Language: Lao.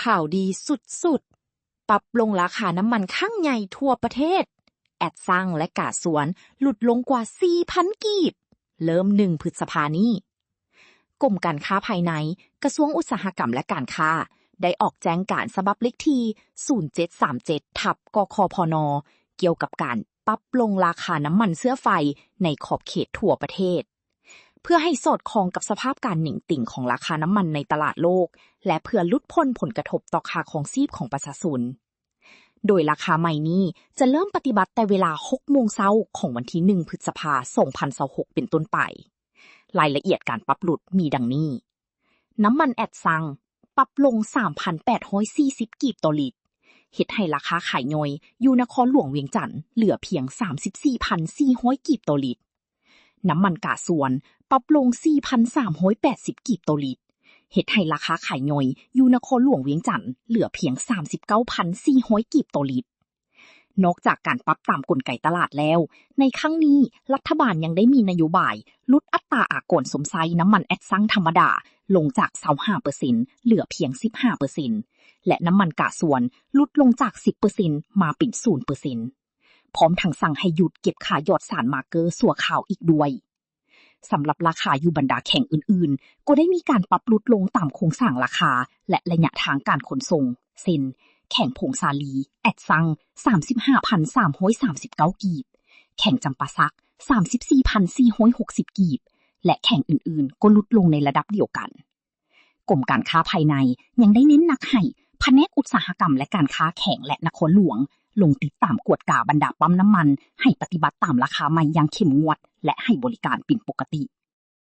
ຂ່າວດີສຸດໆ ປັບລົງລາຄານ້ຳມັນຄັ້ງໃຫຍ່ທົ່ວປະເທດ ແອັດຊັງ ແລະ ກາຊວນ ຫຼຸດລົງກວ່າ ສີ່ພັນ ກີບ ເລີ່ມ ໜຶ່ງ ພຶດສະພານີ້. ກົມການຄ້າພາຍໃນ ກະຊວງອຸດສາຫະກຳ ແລະ ການຄ້າ ໄດ້ອອກແຈ້ງການສະບັບເລກທີ ສູນເຈັດສາມເຈັດ ທັບ ກຄພນ ກ່ຽວກັບການປັບລົງລາຄານ້ຳມັນເຊື້ອໄຟໃນຂອບເຂດທົ່ວປະເທດ ເພື່ອໃຫ້ສອດຄ່ອງກັບສະພາບການໜິງຕີງຂອງລາຄານ້ຳມັນໃນຕະຫຼາດໂລກ ແລະ ເພື່ອຫຼຸດພົ້ນຜົນກະທົບຕໍ່ຄ່າຄອງຊີບຂອງປະຊາຊົນ. ໂດຍລາຄາໃໝ່ນີ້ຈະເລີ່ມປະຕິບັດແຕ່ເວລາ ຫົກໂມງເຊົ້າຂອງວັນທີ ໜຶ່ງ ພຶດສະພາ ສອງພັນຊາວຫົກ ເປັນຕົ້ນໄປ. ລາຍລະອຽດການປັບຫຼຸດມີດັ່ງນີ້: ນ້ຳມັນແອັດຊັງ ປັບລົງ ສາມພັນແປດຮ້ອຍສີ່ສິບ ກີບຕໍ່ລິດ ເຮັດໃຫ້ລາຄາຂາຍຍ່ອຍຢູ່ນະຄອນຫຼວງວຽງຈັນເຫຼືອພຽງ ສາມສິບສີ່ພັນສີ່ຮ້ອຍ ກີບຕໍ່ລິດ. ນ້ຳມັນກາຊວນ ປັບລົງ ສີ່ພັນສາມຮ້ອຍແປດສິບ ກີບຕໍ່ລິດ ເຮັດໃຫ້ລາຄາຂາຍຍ່ອຍຢູ່ນະຄອນຫຼວງວຽງຈັນເຫຼືອພຽງ ສາມສິບເກົ້າພັນສີ່ຮ້ອຍ ກີບຕໍ່ລິດ. ນອກຈາກການປັບຕາມກົນໄກຕະຫຼາດແລ້ວ, ໃນຄັ້ງນີ້ລັດຖະບານຍັງໄດ້ມີນະໂຍບາຍຫຼຸດອັດຕາອາກອນຊົມໃຊ້ນ້ຳມັນແອັດຊັງທຳມະດາລົງຈາກ ຊາວຫ້າເປີເຊັນ ເຫຼືອພຽງ ສິບຫ້າເປີເຊັນ ແລະ ນ້ຳມັນກາຊວນຫຼຸດລົງຈາກ ສິບເປີເຊັນ ມາເປັນ ສູນເປີເຊັນ ພ້ອມທັງສັ່ງໃຫ້ຢຸດເກັບຄ່າຢອດສານມາເກີຊົ່ວຄາວອີກດ້ວຍ. ສຳລັບລາຄາຢູ່ບັນດາແຂວງອື່ນໆ ກໍໄດ້ມີການປັບຫຼຸດລົງຕາມໂຄງສ້າງລາຄາ ແລະ ໄລຍະທາງການຂົນສົ່ງ ເຊັ່ນ ແຂວງຜົ້ງສາລີ ແອັດຊັງ ສາມສິບຫ້າພັນສາມຮ້ອຍສາມສິບເກົ້າ ກີບ, ແຂວງຈຳປາສັກ ສາມສິບສີ່ພັນສີ່ຮ້ອຍຫົກສິບ ກີບ ແລະ ແຂວງອື່ນໆ ກໍຫຼຸດລົງໃນລະດັບດຽວກັນ. ກົມການຄ້າພາຍໃນຍັງໄດ້ເນັ້ນໜັກໃຫ້ພະແນກອຸດສາຫະກຳ ແລະ ການຄ້າແຂວງ ແລະ ນະຄອນຫຼວງ ລົງຕິດຕາມກວດກາບັນດາປ້ຳນ້ຳມັນ ໃຫ້ປະຕິບັດຕາມລາຄາໃໝ່ຢ່າງເຂັ້ມງວດ ແລະ ໃຫ້ບໍລິການເປັນປົກກະຕິ.